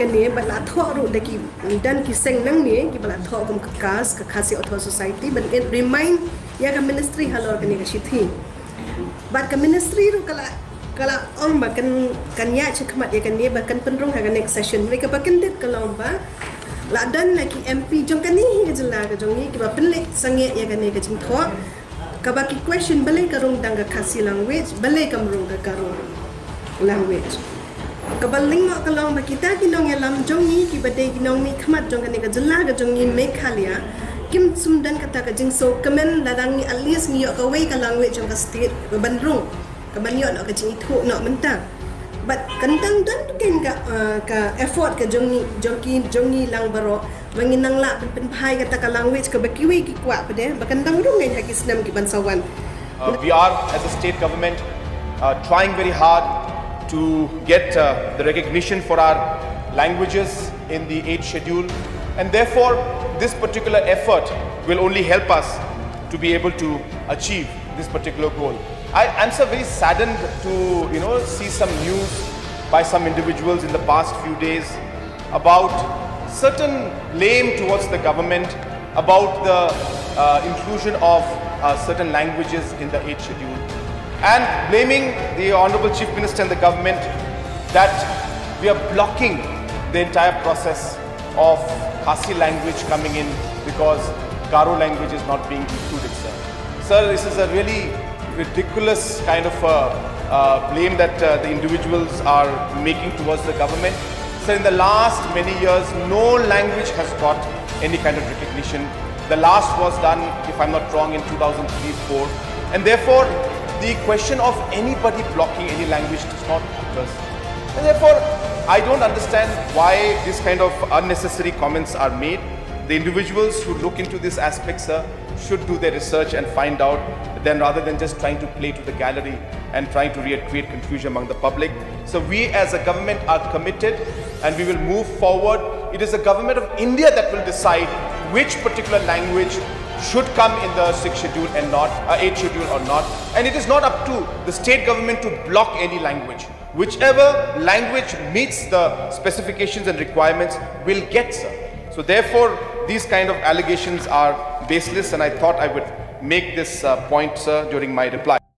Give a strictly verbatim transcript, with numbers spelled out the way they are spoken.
ne, bad la thoh ruh da ki, don ki seng nangne kiba la thoh kum ka KAS, ka Khasi Authors' Society, ban remind ïa ka ministry halor kane ka shithi. Bad ka ministry ruh ka la, ka la ong ba kan, kan ïaid shakhmat ïa kane, ba kan pynrung ha ka next session. Hynrei kaba kyndit ka long ba la don la ki MP jong kane hi ka jylla ka jong ngi kiba pynleit sangeh ïa kane ka jingthoh, kaba ki question balei ka rung tang ka Khasi language, balei kam rung ka Garo language. Kaba lyngkot ka long ba kita ki nongïalam jong ngi kiba dei ki nongmihkhmat jong kane ka jylla ka jong ngi Meghalaya, kim sngewdon kata ka jingsngewkmen lada ngi at least ngi ïoh kawei ka language jong ka state ban rung, kaban ïoh noh ka jingithuh noh mynta. Bad kan dang don kein ka, uh, ka effort ka jong ngi, jong ki, jong ngi lang baroh ba ngin nang lah ban pynbha ïa kata ka language kaba kiwei ki kwah pat de, ba kan dang rung ngein ha ki snem kiban sa wan. Uh, we are, as a state government, uh, trying very hard to get, uh, the recognition for our languages in the eighth schedule, and therefore this particular effort will only help us to be able to achieve this particular goal. I am so very saddened to, you know, see some news by some individuals in the past few days about certain blame towards the government about the, uh, inclusion of, uh, certain languages in the eighth schedule, and blaming the Honorable Chief Minister and the government that we are blocking the entire process of Khasi language coming in because Garo language is not being included, sir. Sir, this is a really ridiculous kind of a, uh, blame that, uh, the individuals are making towards the government. Sir, in the last many years, no language has got any kind of recognition. The last was done, if I'm not wrong, in two thousand three four. And therefore, the question of anybody blocking any language does not occur. And therefore, I don't understand why this kind of unnecessary comments are made. The individuals who look into this aspect, sir, should do their research and find out, then rather than just trying to play to the gallery and trying to re-, create confusion among the public. So we as a government are committed and we will move forward. It is the government of India that will decide which particular language should come in the sixth schedule and not, uh, eighth schedule or not. And it is not up to the state government to block any language. Whichever language meets the specifications and requirements will get, sir. So therefore, these kind of allegations are baseless, and I thought I would make this, uh, point, sir, during my reply.